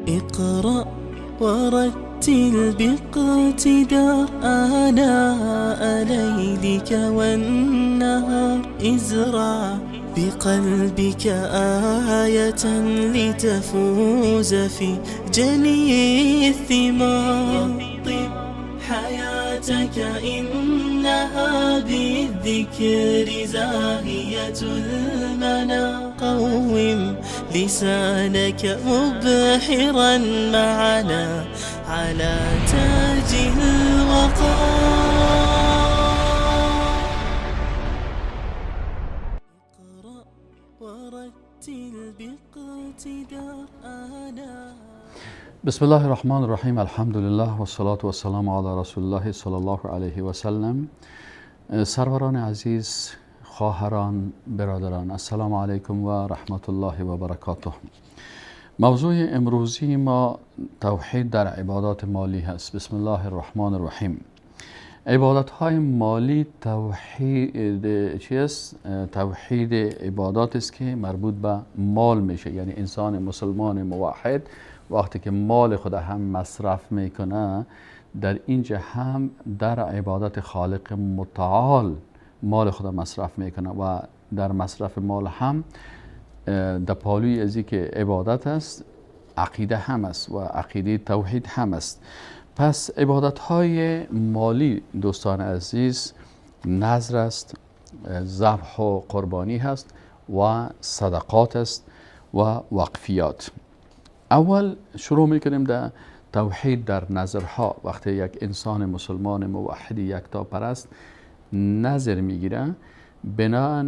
اقرأ ورتل باقتدار آناء ليلك والنهار، ازرع بقلبك آية لتفوز في جني الثمار. رطب حياتك إنها بالذكر زاهية المنى، قوم لسانك مبحرا معنا على تاج الوقار. اقرأ ورتل باقتدار آناء. بسم الله الرحمن الرحیم. الحمد لله و الصلاة و السلام علی رسول الله صلی الله علیه و سلم. سروران عزیز، خواهران، برادران، السلام علیکم و رحمت الله و برکاته. موضوع امروزی ما توحید در عبادات مالی هست. بسم الله الرحمن الرحیم. عبادت های مالی توحید چیست؟ توحید عبادات است که مربوط به مال میشه. یعنی انسان مسلمان موحد وقتی که مال خود هم مصرف میکنه، در اینجا هم در عبادت خالق متعال مال خود مصرف میکنه و در مصرف مال هم در پالوی ازی که عبادت است، عقیده هم است و عقیده توحید هم است. پس عبادت های مالی دوستان عزیز نذر است، ذبح و قربانی هست و صدقات است و وقفیات. اول شروع میکنیم در توحید در نذرها. وقتی یک انسان مسلمان موحد یکتا پرست نذر میگیره، بناً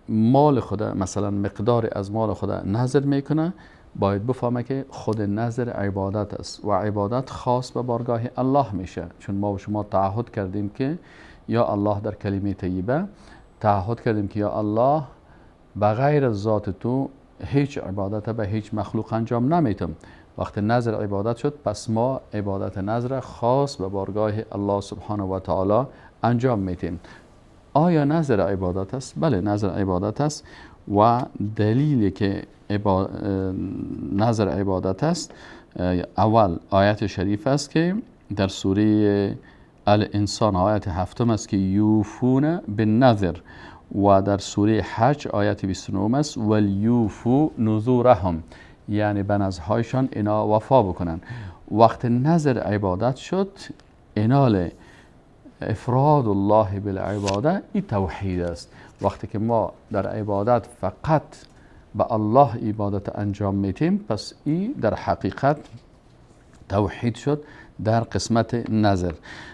مال خود، مثلا مقدار از مال خود نذر میکنه، باید بفهمه که خود نذر عبادت است و عبادت خاص به بارگاه الله میشه. چون ما و شما تعهد کردیم که یا الله، در کلمه طیبه تعهد کردیم که یا الله، بغیر از ذات تو هیچ عبادت به هیچ مخلوق انجام نمیتم. وقتی نذر عبادت شد، پس ما عبادت نذر خاص به بارگاه الله سبحانه و تعالی انجام میتیم. آیا نذر عبادت است؟ بله، نذر عبادت است و دلیلی که نذر عبادت است، اول آیت شریف است که در سوره الانسان آیت 7 است که یوفون بالنذر، و در سوره حج آیت 29 است ولیوفو نذورهم، یعنی به نذرهایشان اینا وفا بکنن. وقت نذر عبادت شد، اینال افراد الله بالعباده، این توحید است. وقتی که ما در عبادت فقط به الله عبادت انجام میتیم، پس این در حقیقت توحید شد در قسمت نذر.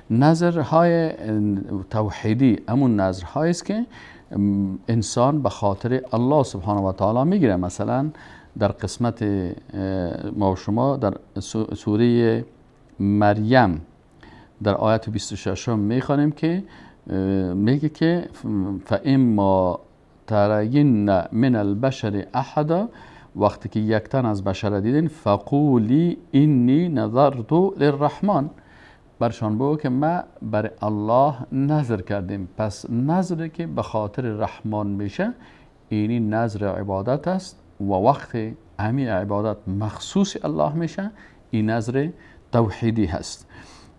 نذرهای توحیدی همون نذرهایی است که انسان به خاطر الله سبحانه و تعالی میگیره. مثلا در قسمت ما و شما در سوره مریم در آیت 26 میخوانیم که میگه که فاما ترین من البشر احدا، وقتی که یک تن از بشر دیدین، فقولی انی نظرت للرحمن، برشان بگو که ما بر الله نظر کردیم. پس نظر که به خاطر رحمان میشه، اینی نظر عبادت است و وقت همین عبادت مخصوص الله میشه، این نظر توحیدی هست.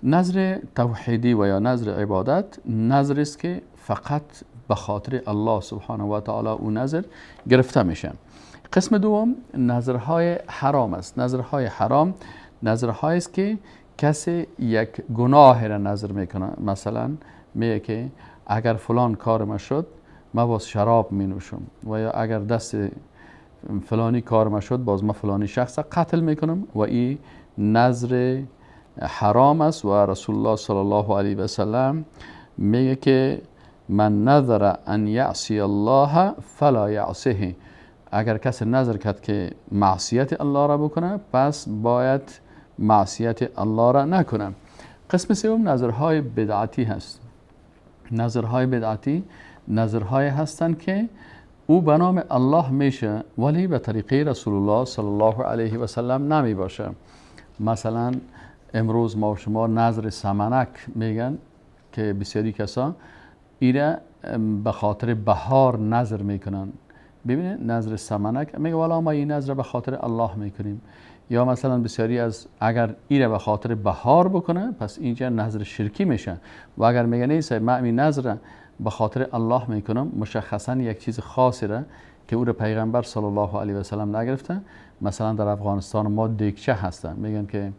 نظر توحیدی و یا نظر عبادت نظر است که فقط به خاطر الله سبحانه و تعالی او نظر گرفته میشه. قسم دوم نظرهای حرام است. نظرهای حرام نظرهایی است که کسی یک گناه را نظر میکنه. مثلا میگه که اگر فلان کار ما شد، ما باز شراب می نوشم، و یا اگر دست فلانی کار ما شد، باز ما فلانی شخص قتل میکنم، و این نظر حرام است. و رسول الله صلی الله علیه و سلم میگه که من نظر ان یعصی الله فلا یعصیه، اگر کسی نظر کرد که معصیت الله را بکنه، پس باید معصیت الله را نکنه. قسم سوم نظرهای بدعتی هست. نظرهای بدعتی نظرهای هستند که او به نام الله میشه ولی به طریقه رسول الله صلی الله علیه و سلم نمی باشه. مثلا امروز ما و شما نظر سمنک میگن که بسیاری کسا ایره به خاطر بهار نظر میکنن ببینید نذر سمنک میگه والا ما این نذر به خاطر الله میکنیم، یا مثلا بسیاری از اگر ایره به خاطر بهار بکنه پس اینجا نذر شرکی میشه، و اگر میگه نیست من این نذر به خاطر الله میکنم، مشخصا یک چیز خاصی را که او را پیغمبر صلی الله علیه و سلم نگرفته. مثلا در افغانستان ما دیگچه هستن، میگن که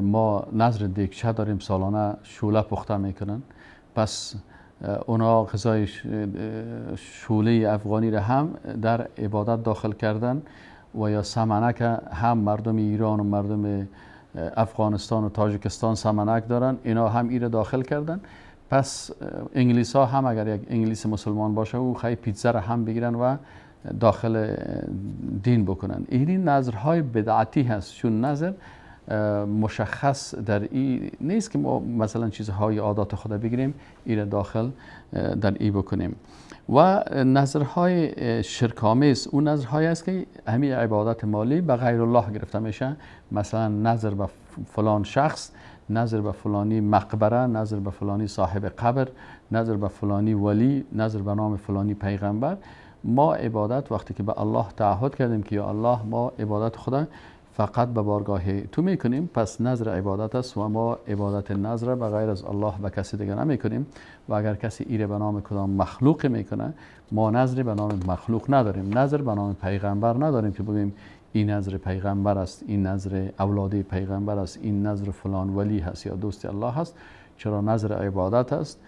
ما نذر دیگچه داریم، سالانه شوله پخته میکنن، پس اونا غذای شوله افغانی را هم در عبادت داخل کردن، و یا سمنک هم مردم ایران و مردم افغانستان و تاجیکستان سمنک دارن، اینا هم ایره داخل کردن. پس انگلیس ها هم اگر یک انگلیس مسلمان باشه او خیلی پیتزا را هم بگیرن و داخل دین بکنن. این نظرهای بدعتی هست، چون نظر مشخص در این نیست که ما مثلا چیزهای عادات خود بگیریم ایره داخل در ای بکنیم. و نظرهای شرک‌آمیز اون نظرهایی است که همین عبادت مالی به غیر الله گرفته میشه، مثلا نظر به فلان شخص، نظر به فلانی مقبره، نظر به فلانی صاحب قبر، نظر به فلانی ولی، نظر به نام فلانی پیغمبر. ما عبادت وقتی که به الله تعهد کردیم که یا الله ما عبادت خدا فقط به بارگاه تو میکنیم، پس نظر عبادت است و ما عبادت نظر به غیر از الله به کسی دیگه نمیکنیم. و اگر کسی ایره به نام کدام مخلوق میکنه، ما نظر به نام مخلوق نداریم، نظر به نام پیغمبر نداریم که بگیم این نظر پیغمبر است، این نظر اولاد پیغمبر است، این نظر فلان ولی هست یا دوست الله هست. چرا نظر عبادت است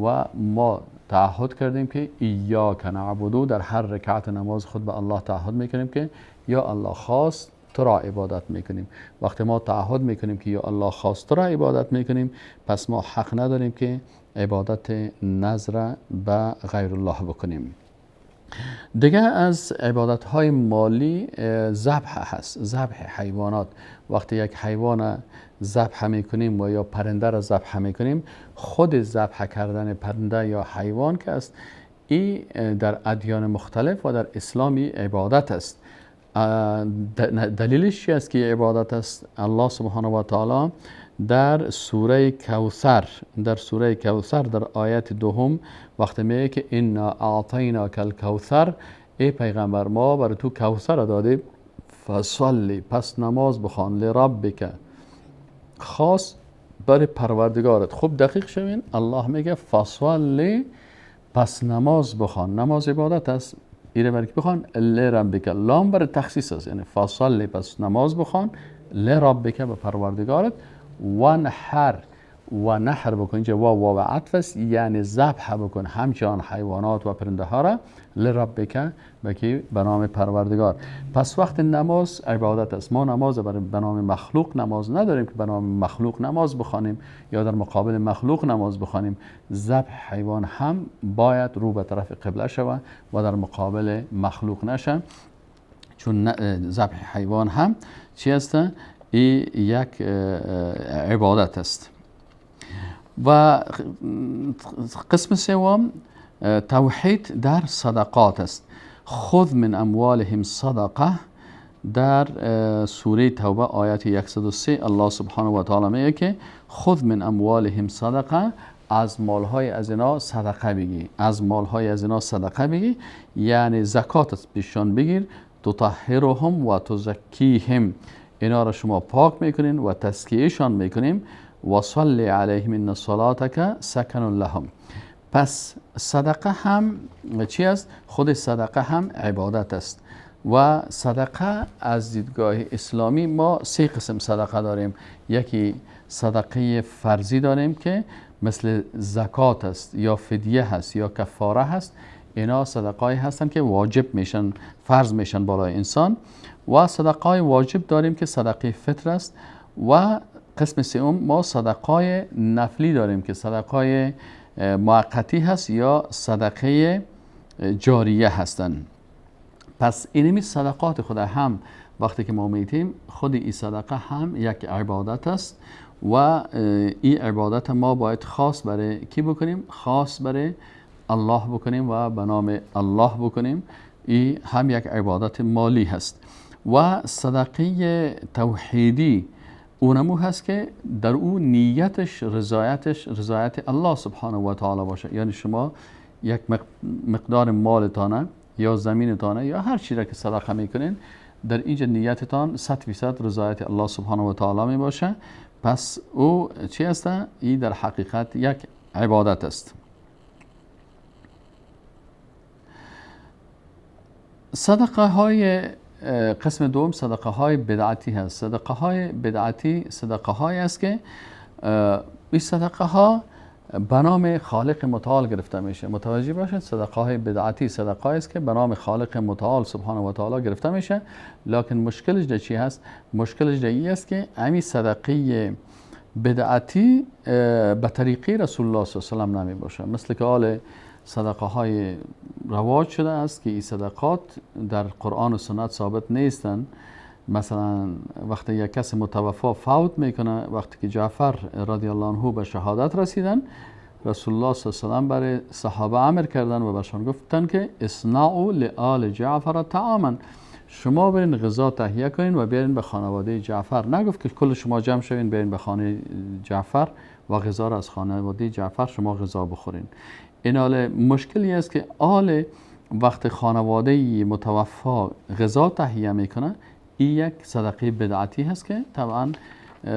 و ما تعهد کردیم که ایاک نعبدو، در هر رکعت نماز خود به الله تعهد میکنیم که یا الله خواست تو را عبادت میکنیم. وقتی ما تعهد میکنیم که یا الله خواست تو را عبادت میکنیم، پس ما حق نداریم که عبادت نظر به غیر الله بکنیم. دیگه از عبادت های مالی ذبح هست، ذبح حیوانات. وقتی یک حیوان ذبح میکنیم و یا پرنده را ذبح میکنیم، خود ذبح کردن پرنده یا حیوان که است، این در ادیان مختلف و در اسلامی عبادت است. دلیلش چی است که عبادت است؟ الله سبحانه و تعالی در سوره کوثر، در سوره کوثر در آیت دوم وقتی میگه که انا اعطیناک الکوثر، ای پیغمبر ما برای تو کوثر دادیم، فصلی پس نماز بخوان، لربک خاص برای پروردگارت. خوب دقیق شوین، الله میگه فصلی پس نماز بخوان، نماز عبادت است، ایره برای که بخوان لربک، لام برای تخصیص است، یعنی فصلی پس نماز بخوان لربک به پروردگارت، و نحر و نحر بکن، اینجا واو عطف است، یعنی ذبح بکن همچنان حیوانات و پرنده ها را لربک بکی به نام پروردگار. پس وقت نماز عبادت است. ما نماز برای به نام مخلوق نماز نداریم که به نام مخلوق نماز بخوانیم یا در مقابل مخلوق نماز بخوانیم. ذبح حیوان هم باید رو به طرف قبله شود و در مقابل مخلوق نشه، چون ذبح حیوان هم چی است؟ ای یک عبادت است. و قسم سوم توحید در صدقات است. خذ من اموالهم صدقه، در سوره توبه آیت 103 الله سبحانه و تعالی میگه که خذ من اموالهم صدقه، از مالهای از اینا صدقه بگی، از مالهای از اینا صدقه بگی، یعنی زکات از پیشان بگیر، تطهرهم و تزکیهم، اینا را شما پاک میکنین و تزکیهشان میکنیم، و صلی علیهم ان صلاتک سکن لهم. پس صدقه هم چی است؟ خود صدقه هم عبادت است. و صدقه از دیدگاه اسلامی ما سه قسم صدقه داریم. یکی صدقه فرضی داریم که مثل زکات است یا فدیه هست یا کفاره هست، اینا صدقه هستند که واجب میشن، فرض میشن بالای انسان. و صدقه واجب داریم که صدقه فطر است. و قسم سوم ما صدقه نفلی داریم که صدقه موقتی هست یا صدقه جاریه هستند. پس اینمی صدقات خود هم وقتی که ما میتیم، خود این صدقه هم یک عبادت است و این عبادت ما باید خاص برای کی بکنیم؟ خاص برای الله بکنیم و به نام الله بکنیم. این هم یک عبادت مالی هست. و صدقه توحیدی اونمو هست که در او نیتش رضایتش رضایت الله سبحانه و تعالی باشه. یعنی شما یک مقدار مالتانه، یا زمینتانه یا هر چیزی که صدقه میکنین، در اینجا نیتتان 100% رضایت الله سبحانه و تعالی می باشه. پس او چی است؟ این در حقیقت یک عبادت است. صدقه های قسم دوم صدقه های بدعتی هست. صدقه های بدعتی صدقه های است که این صدقه ها به نام خالق متعال گرفته میشه. متوجه باشید، صدقه های بدعتی صدقه است که به نام خالق متعال سبحانه و تعالی گرفته میشه. لکن مشکلش در چی هست؟ مشکلش در این است که همین صدقه بدعتی به طریقه رسول الله صلی الله علیه و سلم نمی باشه. مثل که حال صدقه های رواج شده است که این صدقات در قرآن و سنت ثابت نیستند. مثلا وقتی یک کس متوفا فوت میکنه، وقتی که جعفر رضی الله عنه به شهادت رسیدن، رسول الله صلی الله علیه و سلم برای صحابه امر کردن و برشان گفتن که اصنعوا لآل جعفر طعاما، شما برین غذا تهیه کنین و بیارین به خانواده جعفر. نگفت که کل شما جمع شوین بیارین به خانه جعفر و غذا را از خانواده جعفر شما غذا بخورین. این آل مشکلی است که آل وقت خانواده متوفا غذا تهیه میکنه، این یک صدقه بدعتی هست که طبعا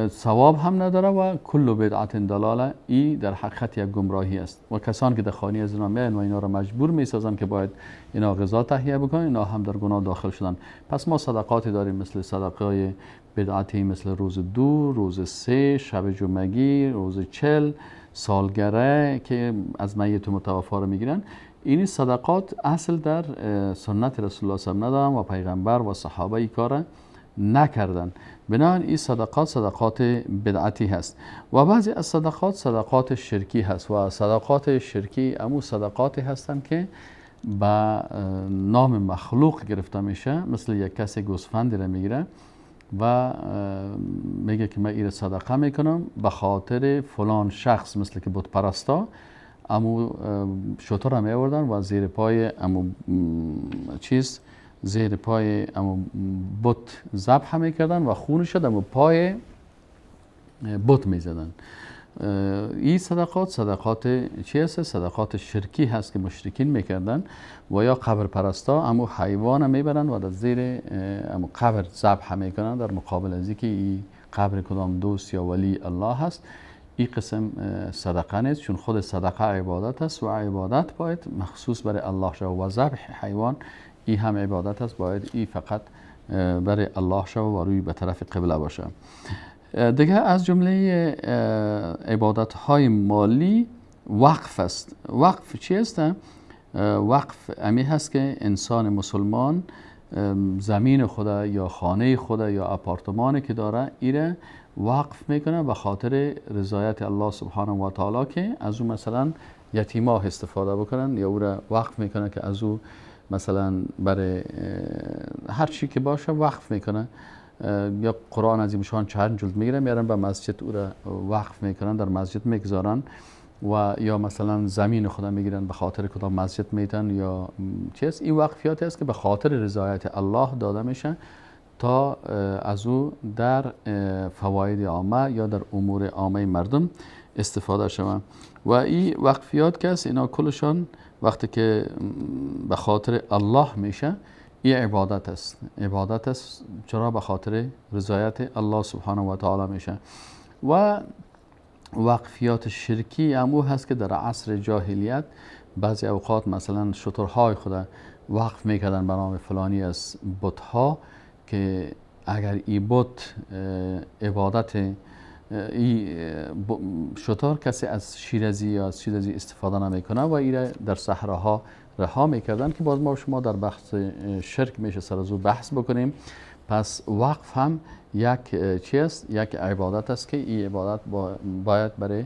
ثواب هم نداره و کل بدعت دلاله، این در حقیقت یک گمراهی است. و کسان که در خانه از اینا میان و اینا را مجبور میسازن که باید اینا غذا تهیه بکنن، اینا هم در گناه داخل شدن. پس ما صدقاتی داریم مثل صدقه بدعتی، مثل روز 2، روز 3، شب جمعگی، روز 40، سالگره که از میت متوفا رو میگیرن. این صدقات اصل در سنت رسول الله صلی الله علیه و ندارن و پیغمبر و صحابه ای کار نکردن. بنابراین این صدقات صدقات بدعتی هست. و بعضی از صدقات صدقات شرکی هست و صدقات شرکی امو صدقاتی هستند که به نام مخلوق گرفته میشه. مثل یک کسی گوسفندی را میگیره و میگه که من ایره صدقه میکنم به خاطر فلان شخص، مثل که بت پرستا امو شتر را میآوردن و زیر پای امو چیز، زیر پای امو بت ذبح میکردن و خونش امو پای بت میزدن. این صدقات صدقات چی هست؟ صدقات شرکی هست که مشرکین میکردن و یا قبر پرستا امو حیوان میبرن و در زیر امو قبر ذبح میکنن در مقابل از اینکه این قبر کدام دوست یا ولی الله هست. این قسم صدقه نیست، چون خود صدقه عبادت است و عبادت باید مخصوص برای الله شود و ذبح حیوان این هم عبادت است، باید این فقط برای الله شود و روی به طرف قبله باشه. دیگه از جمله عبادت های مالی وقف است. وقف چی است؟ وقف امی هست که انسان مسلمان زمین خدا یا خانه خدا یا اپارتمانی که داره ایره وقف میکنه به خاطر رضایت الله سبحانه و تعالی که از او مثلا یتیما استفاده بکنن، یا او را وقف میکنه که از او مثلا برای هر چی که باشه وقف میکنه، یا قرآن از ایشان چند جلد میگیرن میارن به مسجد او را وقف میکنن، در مسجد میگذارن، و یا مثلا زمین خدا میگیرن به خاطر کدام مسجد میتن یا چیز. این وقفیات است که به خاطر رضایت الله داده میشه تا از او در فواید عامه یا در امور عامه مردم استفاده شود. و این وقفیات که است اینا کلشان وقتی که به خاطر الله میشه این عبادت است. عبادت است، چرا؟ به خاطر رضایت الله سبحانه و تعالی میشه. و وقفیات شرکی امو هست که در عصر جاهلیت بعضی اوقات مثلا شترهای خود وقف میکردن به نام فلانی از بتها که اگر ای بت عبادت ای شتر کسی از شیرازی یا از شیرازی استفاده نمیکنه و ایره در صحراها رها میکردن که باز ما شما در بحث شرک میشه سر از او بحث بکنیم. پس وقف هم یک چی است؟ یک عبادت است که این عبادت باید برای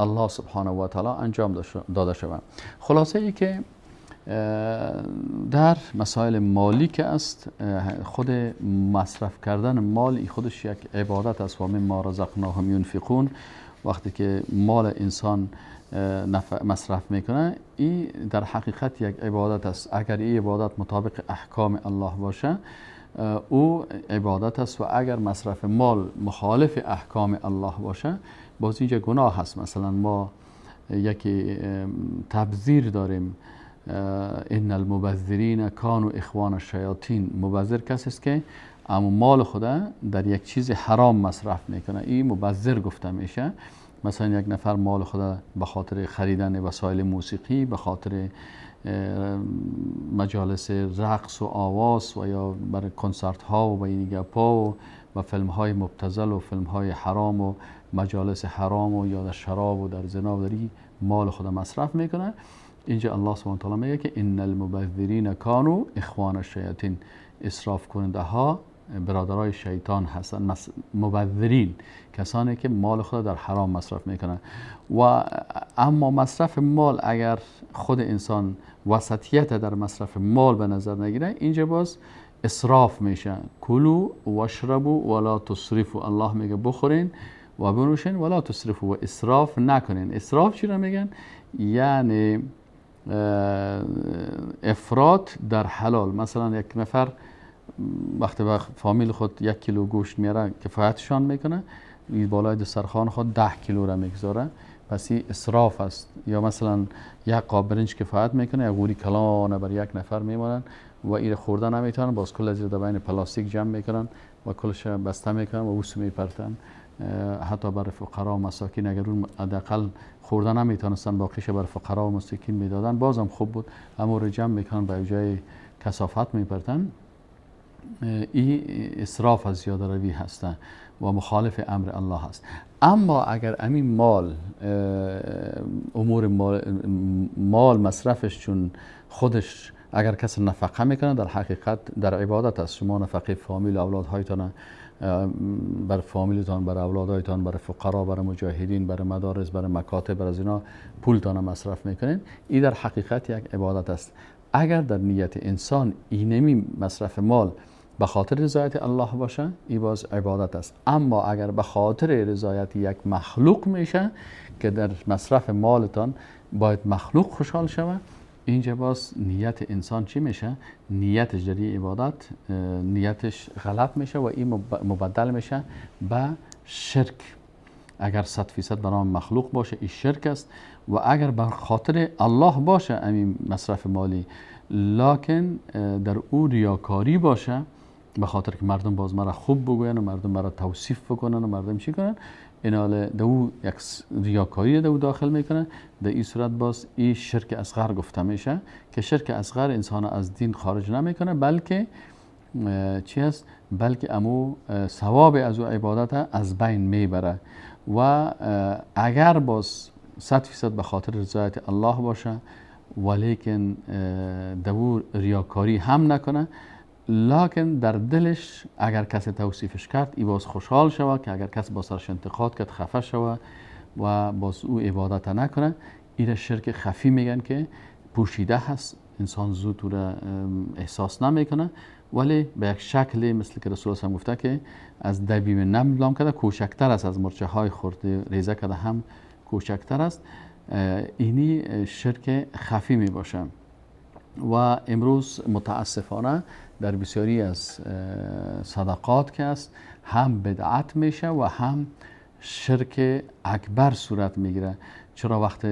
الله سبحانه و تعالی انجام داده شود. خلاصه ای که در مسائل مالی که است، خود مصرف کردن مال خودش یک عبادت است و مما رزقناهم ینفقون. وقتی که مال انسان مصرف میکنه این در حقیقت یک عبادت است. اگر این عبادت مطابق احکام الله باشه او عبادت است و اگر مصرف مال مخالف احکام الله باشه باز اینجا گناه هست. مثلا ما یکی تبذیر داریم، ان المبذرین کانوا اخوان الشیاطین. مبذر کسی است که اما مال خود در یک چیز حرام مصرف میکنه، این مبذر گفته میشه. مثلا یک نفر مال خود به خاطر خریدن وسایل موسیقی، به خاطر مجالس رقص و آواز و یا برای کنسرت ها و این گپا و فیلم های مبتذل و فیلم های حرام و مجالس حرام و یا در شراب و در زنا و در مال خود مصرف میکنه. اینجا الله سبحانه و تعالی میگه که ان المبذرین کانوا اخوان الشیاطین، اسراف کننده ها برادرای شیطان هستند. مبذرین کسانی که مال خود در حرام مصرف میکنن. و اما مصرف مال اگر خود انسان وسطیت در مصرف مال به نظر نگیره، اینجا باز اسراف میشه. کلوا واشربوا ولا تسرفوا، الله میگه بخورین و بنوشین ولا تسرفوا، و اسراف نکنین. اسراف چی را میگن؟ یعنی افراط در حلال. مثلا یک نفر وقتی به فامیل خود 1 کیلو گوشت میاره کفایتشان میکنه، بالای دسترخوان خود 10 کیلو را میگذاره، پس این اسراف است. یا مثلا یک قاب برنج کفایت میکنه، یک قوری کلانه بر یک نفر میمانن و این خورده نمیتونن، باز کل از در بین پلاستیک جمع میکنن و کلش بسته میکنن و اوسو میپرتن. حتی بر فقرا و مساکین اگر اون حداقل خورده نمیتونستن باقیش بر فقرا و مساکین میدادن بازم خوب بود، اما رو جمع میکنن به جای کثافت میپرتن. این اسراف از زیاده روی هستن و مخالف امر الله هست. اما اگر امین مال، امور مال مصرفش چون خودش اگر کسی نفقه میکنه در حقیقت در عبادت است. شما نفقه فامیل اولادهایتان، بر فامیلتان، بر اولادهایتان، بر فقرا، بر مجاهدین، بر مدارس، بر مکاتب، بر از اینا پولتان مصرف میکنین، این در حقیقت یک عبادت است. اگر در نیت انسان اینمی مصرف مال به خاطر رضایت الله باشه، این باز عبادت است. اما اگر به خاطر رضایت یک مخلوق میشه که در مصرف مالتان باید مخلوق خوشحال شود، اینجا باز نیت انسان چی میشه؟ نیتش در عبادت نیتش غلط میشه و این مبدل میشه به شرک. اگر 100% به نام مخلوق باشه این شرک است، و اگر بر خاطر الله باشه همین مصرف مالی، لکن در او ریاکاری باشه، به خاطر که مردم باز مرا خوب بگوین و مردم مرا توصیف بکنن و مردم چی کنن، این حال در او یک ریاکاری در او داخل میکنه، در این صورت باز این شرک اصغر گفته میشه که شرک اصغر انسان از دین خارج نمیکنه، بلکه چی هست؟ بلکه امو ثواب از او عبادت از بین میبره. و اگر باز 100% به خاطر رضایت الله باشه ولیکن در او ریاکاری هم نکنه، لکن در دلش اگر کسی توصیفش کرد ای باز خوشحال شود، که اگر کسی با سرش انتقاد کرد خفه شود و باز او عبادت نکنه، این شرک خفی میگن که پوشیده هست، انسان زود او را احساس نمیکنه، ولی به یک شکلی مثل که رسول الله هم گفته که از دبیب نمل لام کرده کوچکتر است، از مرچه های خرد ریزه کرده هم کوچکتر است، اینی شرک خفی می باشه. و امروز متاسفانه در بسیاری از صدقات که است هم بدعت میشه و هم شرک اکبر صورت میگیره. چرا وقت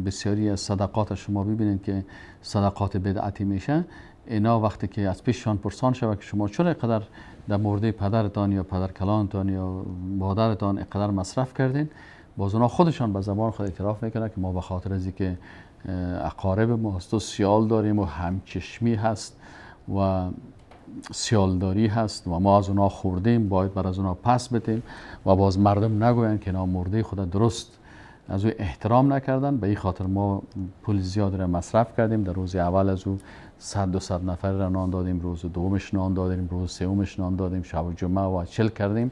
بسیاری از صدقات شما ببینید که صدقات بدعتی میشه، اینا وقتی که از پیششان پرسان شود که شما چرا اینقدر در مورد پدرتان یا پدرکلانتان یا مادرتان اینقدر مصرف کردین، باز اونا خودشان به زبان خود اعتراف میکنن که ما به خاطر از اینکه اقارب ما هست و سیال داریم و همچشمی هست و سیالداری هست و ما از اونا خوردیم، باید بر از اونا پس بدیم و باز مردم نگویند که اینا مرده خود درست از او احترام نکردن، به این خاطر ما پول زیاد را مصرف کردیم. در روز اول از او 100-200 نفر را نان دادیم، روز دومش نان دادیم، روز سومش نان دادیم، شب جمعه و چل کردیم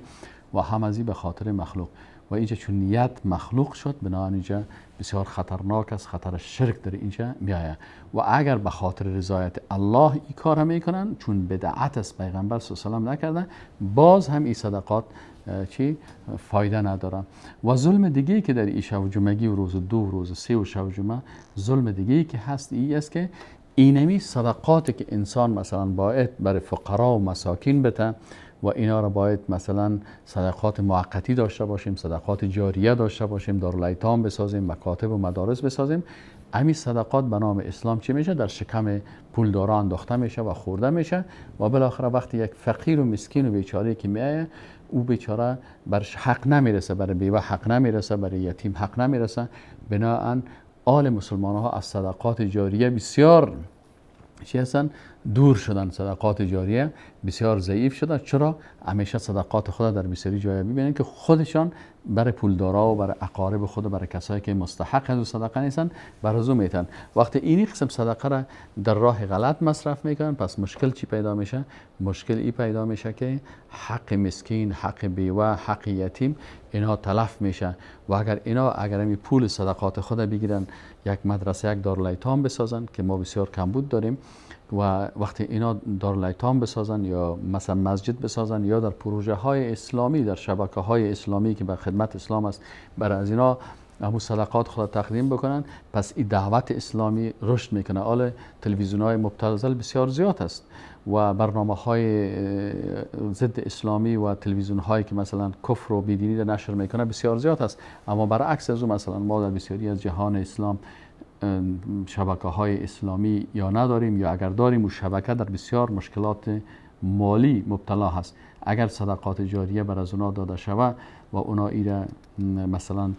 و هم از این به خاطر مخلوق. و اینجا چون نیت مخلوق شد، بنابراین اینجا بسیار خطرناک است، خطر شرک در اینجا میآید. و اگر به خاطر رضایت الله این کار میکنن، چون بدعت است، پیغمبر صلی الله علیه و سلم نکردن، باز هم این صدقات چی فایده نداره. و ظلم دیگه که در این شب جمعگی و روز دو، روز سه و شب جمعه، ظلم دیگه که هست این است که اینمی صدقاتی که انسان مثلا باید برای فقرا و مساکین بده و اینا را باید مثلا صدقات موقتی داشته باشیم، صدقات جاریه داشته باشیم، دارالایتام بسازیم، مکاتب و مدارس بسازیم، همین صدقات به نام اسلام چی میشه؟ در شکم پولداران انداخته میشه و خورده میشه و بالاخره وقتی یک فقیر و مسکین و بیچاره که میایه، او بیچاره برش حق نمیرسه، برای بیوه حق نمیرسه، برای یتیم حق نمیرسه. بناهن آل مسلمان ها از صدقات جاریه بسیار چی هستن؟ دور شدن. صدقات جاریه بسیار ضعیف شدن. چرا؟ همیشه صدقات خود در بسیاری جای میبینن که خودشان برای پولدارا و برای اقارب خود و برای کسایی که مستحق از صدقه نیستن برای ازو میتن. وقتی اینی قسم صدقه را در راه غلط مصرف میکنن، پس مشکل چی پیدا میشه؟ مشکل ای پیدا میشه که حق مسکین، حق بیوه، حق یتیم اینها تلف میشه. و اگر اینا اگر این پول صدقات خود بگیرن، یک مدرسه، یک دارالایتام بسازن که ما بسیار کمبود داریم، و وقتی اینا دارالایتام بسازن یا مثلا مسجد بسازن یا در پروژه های اسلامی، در شبکه های اسلامی که به خدمت اسلام است، برای از اینا همون صدقات خود تقدیم بکنن، پس این دعوت اسلامی رشد میکنه. حال تلویزیون های مبتذل بسیار زیاد است و برنامه های ضد اسلامی و تلویزیون هایی که مثلا کفر و بیدینی را نشر میکنه بسیار زیاد است. اما برعکس از اون مثلا ما در بسیاری از جهان اسلام شبکه های اسلامی یا نداریم، یا اگر داریم و شبکه در بسیار مشکلات مالی مبتلا هست. اگر صدقات جاریه بر از اونا داده شود و اونا ایره مثلا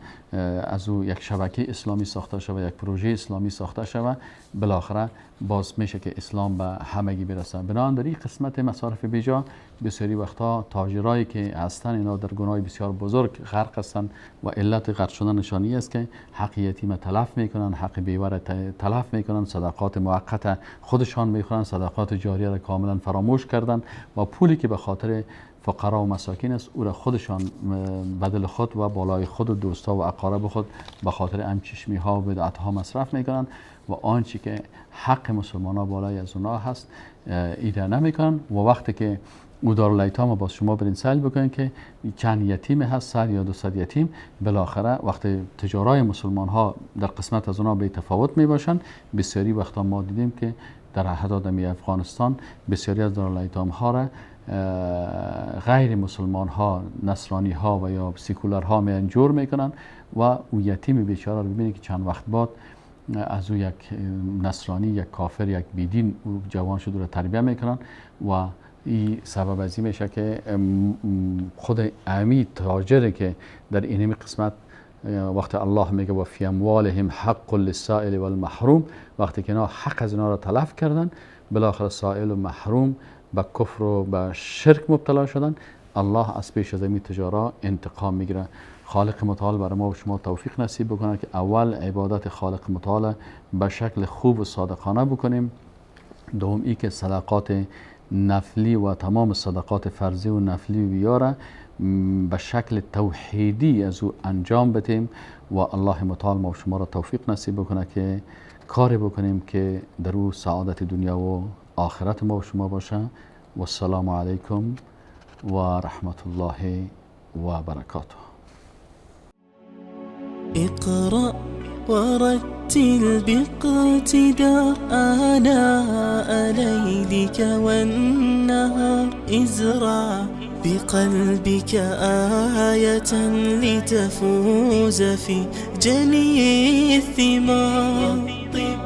از او یک شبکه اسلامی ساخته شود، یک پروژه اسلامی ساخته شود، بالاخره باز میشه که اسلام به همگی برسه. بنابراین در این قسمت مصارف بیجا بسیاری وقتا تاجرایی که هستن اینا در گناه بسیار بزرگ غرق هستن و علت غرق شدن نشانی است که حق یتیم تلف میکنن، حق بیوه را تلف میکنن، صدقات موقت خودشان میخورن، صدقات جاریه را کاملا فراموش کردن و پولی که به خاطر فقرا و مساکین است او را خودشان بدل خود و بالای خود و دوستا و اقارب خود به خاطر همچشمی ها و بدعت ها مصرف میکنن و آنچه که حق مسلمان ها بالای از اونها هست ایده نمیکنن. و وقتی که او دارالایتام باز شما برین سیل بکنین که چند یتیم هست، 100 یا 200 یتیم، بالاخره وقتی تجارای مسلمان ها در قسمت از اونها به تفاوت می باشن، بسیاری وقتا ما دیدیم که در حتی در افغانستان بسیاری از دارالایتام ها را غیر مسلمان ها، نصرانی ها و یا سیکولر ها میان جور میکنن و او یتیم بیچاره رو ببینید که چند وقت بعد از او یک نصرانی، یک کافر، یک بیدین او جوان شده رو تربیه میکنن و این سبب از این میشه که خود امی تاجر که در اینمی قسمت وقتی الله میگه و فی اموالهم حق للسائل والمحروم، وقتی که اینا حق از اینا را تلف کردن، بالاخره سائل و محروم به کفر و به شرک مبتلا شدن، الله از پیش از این تجارا انتقام میگیره. خالق متعال برای ما و شما توفیق نصیب بکنه که اول عبادت خالق متعال به شکل خوب و صادقانه بکنیم، دوم ای که صدقات نفلی و تمام صدقات فرضی و نفلی بیاره به شکل توحیدی از او انجام بدیم و الله متعال ما و شما را توفیق نصیب بکنه که کاری بکنیم که در او سعادت دنیا و آخرت ما و شما باشه. و السلام علیکم و رحمت الله و برکاته. اقرأ ورتل باقتدار آناء ليلك والنهار، ازرع بقلبك آية لتفوز في جني الثمار، طب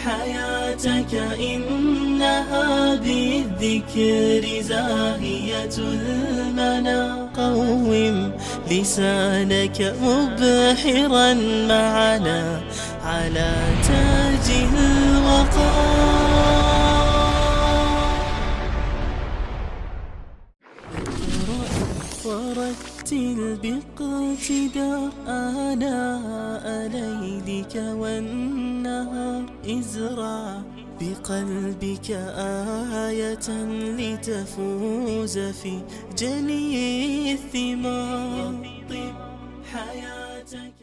حياتك إنها بالذكر زاهية المنى، قوم لسانك مبحرا معنا على تاج الوقار. ورتل باقتدار آناء ليلك والنهار، ازرع بقلبك آية لتفوز في جني الثمار، طب حياتك.